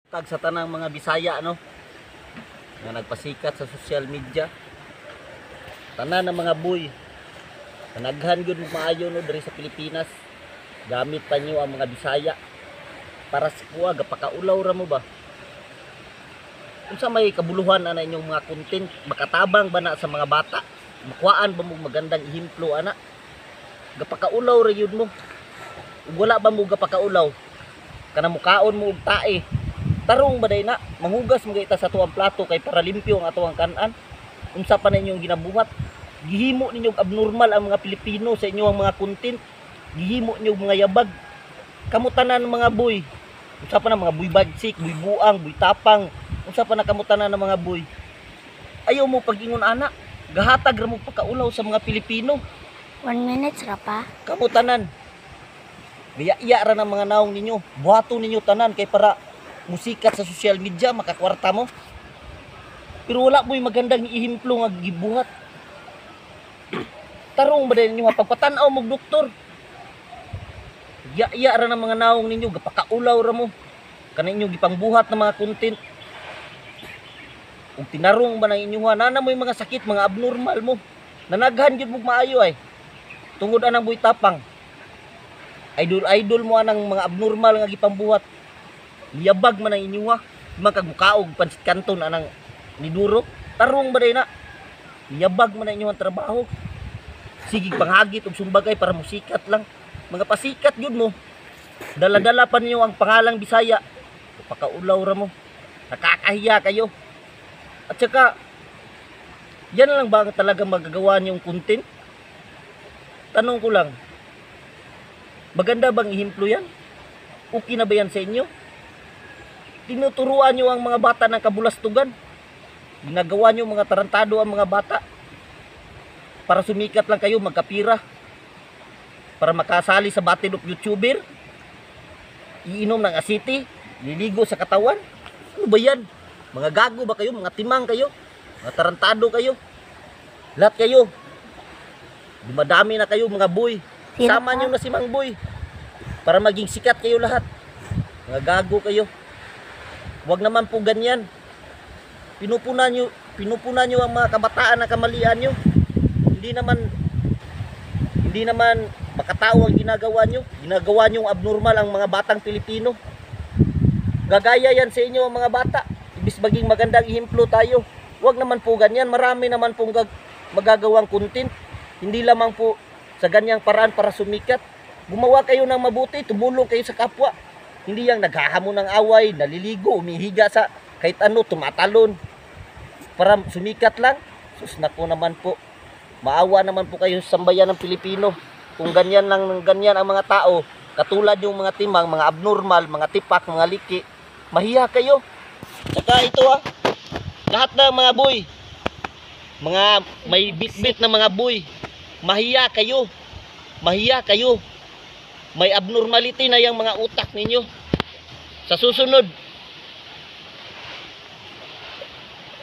Tag sa tanang mga Bisaya, no, nga nagpasikat sa social media. Tanan ng mga boy. Panaghan gyud maayo, no, diri sa Pilipinas. Gamit pa niyo ang mga Bisaya. Para sa kuha gapakaulaw ra mo ba? Unsa may kabuluhan ana inyong mga content? Makatabang ba na sa mga bata? Makuhaan ba mo magandang ehemplo ana? Gapakaulaw ra yun mo. Ug wala ba mo gapakaulaw? Kana mukaon mo og tae. Tarong ba day na? Manghugas mo ta sa tuang plato kay para limpyo ang atuang kan-an. Unsa pa na inyong ginabuhat? Gihimo ninyo abnormal ang mga Pilipino sa inyong mga content. Gihimo ninyo mga yabag. Kamo tanan mga boy. Unsa pa na mga boy bagsik, boy buang, boy tapang. Unsa pa na kamo tanan ng mga boy? Ayaw mo pag-ingon ana. Gahatag ra mo pagkaulaw sa mga Pilipino. 1 minute ra pa. Kamo tanan. Iya ra ng mga naong ninyo. Buhato ninyo tanan kay para musikat sa social media, makakwarta mo. Pero wala mo'y magandang ihimplo nga gibuhat. Tarong ba din ninyo ha? Pagpatanaw mo doktor. Iya ra ng mga naong ninyo, gapakaulaw ra mo. Kana inyo gipangbuhat ng mga content. Ug tinarong ba ng inyo ha? Nana mo'y mga sakit, mga abnormal mo. Nanaghan gyud mo maayo ay. Tungod anang buy tapang. Idol idol mo anang mga abnormal nga gipambuhat. Liyabag man ang inyo ha. Mga kagmukaog pansit kanton anang niduro. Tarong ba day na? Liyabag man ang inyong trabaho. Sige panghagit og sumbagay para musikat lang. Mga pasikat yun mo. Dala-dala pa ninyo ang pangalang Bisaya. Pakaulaw ra mo. Nakakahiya kayo. At saka, yan lang ba ang talaga magagawa niyong content? Tanong ko lang, maganda bang ihimplo yan? Okay na ba yan sa inyo? Tinuturuan nyo ang mga bata ng kabulastugan. Ginagawa nyo mga tarantado ang mga bata. Para sumikat lang kayo, magkapira. Para makasali sa battle of YouTuber. Iinom ng asiti, liligo sa katawan. Ano ba yan? Mga gago ba kayo? Mga timang kayo? Mga tarantado kayo? Lahat kayo. Dumadami na kayo, mga boy. Sino Sama pa? nyo na si Mang Boy. Para maging sikat kayo lahat. Mga gago kayo. Huwag naman po ganyan. Pinupuna nyo ang mga kabataan na kamalian nyo. Hindi naman makatao ang ginagawa nyo. Ginagawa nyo abnormal ang mga batang Pilipino. Gagaya yan sa inyo ang mga bata. Ibis maging magandang ehemplo tayo. Huwag naman po ganyan. Marami naman pong magagawang content. Hindi lamang po sa ganyang paraan para sumikat. Gumawa kayo ng mabuti, tumulong kayo sa kapwa. Hindi yang naghahamon ng away, naliligo, umihiga sa kahit ano, tumatalon. Para sumikat lang. Sus, nako naman po. Maawa naman po kayo sa sambayan ng Pilipino. Kung ganyan lang ng ganyan ang mga tao, katulad yung mga timang, mga abnormal, mga tipak, mga liki, mahiya kayo. Tsaka ito ah, lahat ng mga boy, mga may bitbit na mga boy, mahiya kayo. Mahiya kayo. May abnormality na yung mga utak ninyo. Sa susunod,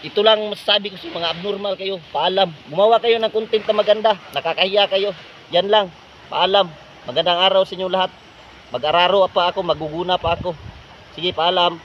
ito lang masasabi ko sa mga abnormal kayo. Paalam. Gumawa kayo ng content na maganda. Nakakahiya kayo. Yan lang. Paalam. Magandang araw sa inyo lahat. Mag-araro pa ako, maguguna pa ako. Sige, paalam.